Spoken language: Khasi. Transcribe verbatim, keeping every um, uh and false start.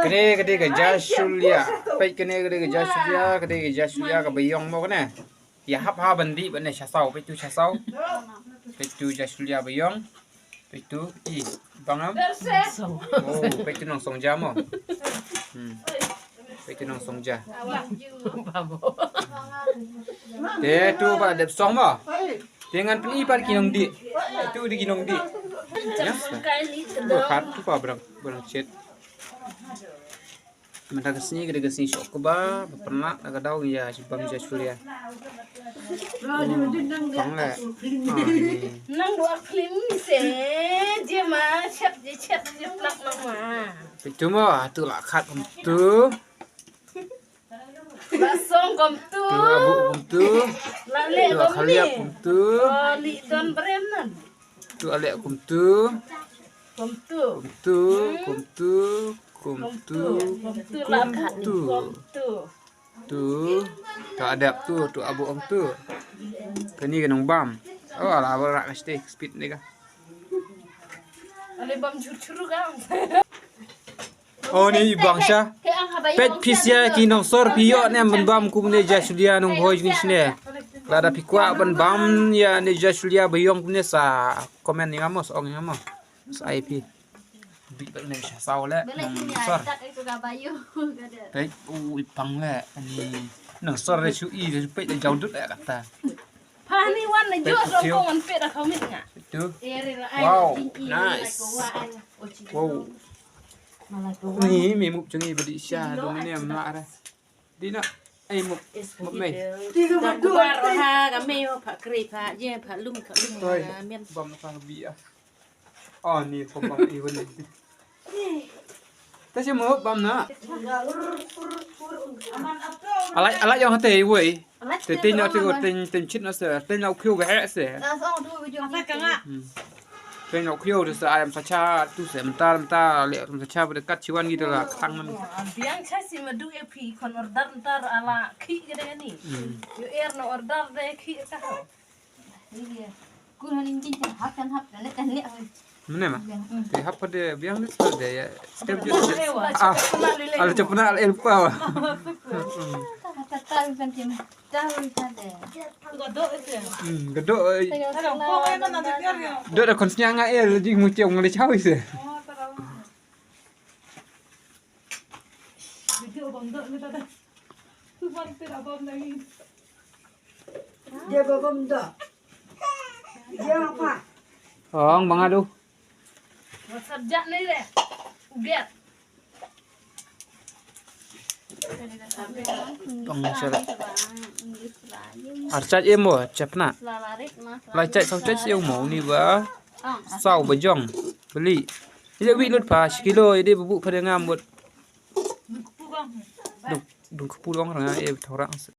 Kane ka dei ka jashulya. Peit kane ka dei ka jashulya, ka dei ka jashulya kaba ïong mo kane. Ïa hap ha ban dih bad ne shasaw, peit tu shasaw. Peit tu jashulya ba ïong. Peit tu i bang am. Oh, peit tu nong song ja mo. Hmm. Peit tu nong song ja. Te tu ba dep song mo. Te ngan pyni pat ki nongdih. Tu dei ki nongdih. Ya. Ba khat tu pa barang, barang chet. Mynta ka sngi ka dei ka sngi shoh kba, ba pynlak na ka daw ïa shi bam jashulya. Pang le. Ah, ni. Nang dua klim ni se, je ma chet, je chet, je plak nang ma. Peit tu mo, tu la khat kum tu. La song kum tu. Tu abu kum tu. La leh kum ni. Tu khaliap kum tu. Oh, li don brem nan. Tu aleh kum tu. Kum tu. Kum tu, kum tu, kum tu. Kum tu la kum tu. Kum tu. Tu. Tu adep tu, tu abu kum tu. Kane ka nong bam. Oh, ala ba rak ka state speed ni ka. Ale bam chur chur ka. Oh, ni i bang sha. Peit phi sha ki nongsor phi ïoh ne ban bam kumne jashulya nong bhoi jingshne. Lada phi kwah ban bam ïa ne jashulya ba ïong kumne sa comment ïa nga mo, sa ong ïa nga mo. Sa ai phi. Dih bad ne shasaw le nongsor. Peit u i pang le ni nongsor le shu i le peit le jaw dut le kata. Pha ni wan na jo so ko wan pet da khawmit nga. Tu. Wow, nice. Wow. Ni me mup jong i ba dih sha dong ne mla ra. Dih na. Ai mup, mup mei. Ka kubar ha ka mei pha kri pha je pha lum ka lum. Toi. Mian. Bam na pha bi ah. Oh, ni pom bam i wan. Ta shi mo bam na. Alai, alai ïong hate i wei. Te te na te ko te te chit na se. Te na khio ga he se. Te na khio de se ayam sacha tu se mentar mentar le mentar sacha bade kat chiwan gi de la tang man. Biang cha si madu e phi kon order mentar ala khi ga de ni. Yo er no order de khi ka. Mene ma? Te hap de biang de de ya. Step je. Ah, ala chapna ala elpa. Gado. Do da kon snya nga el jing mu cheu ngali chau ise. Dia babam dah. Dia apa? Ong bang adu. What's up jak ni le? Uget. Ong sala. Archaj emo chapna. Lai chaj sau chaj emo ni ba. Sau ba jong. Beli. Ila wi lut pa shi kilo ide babu pada ngam bot. Dung, dung kpu long ranga e thorang se.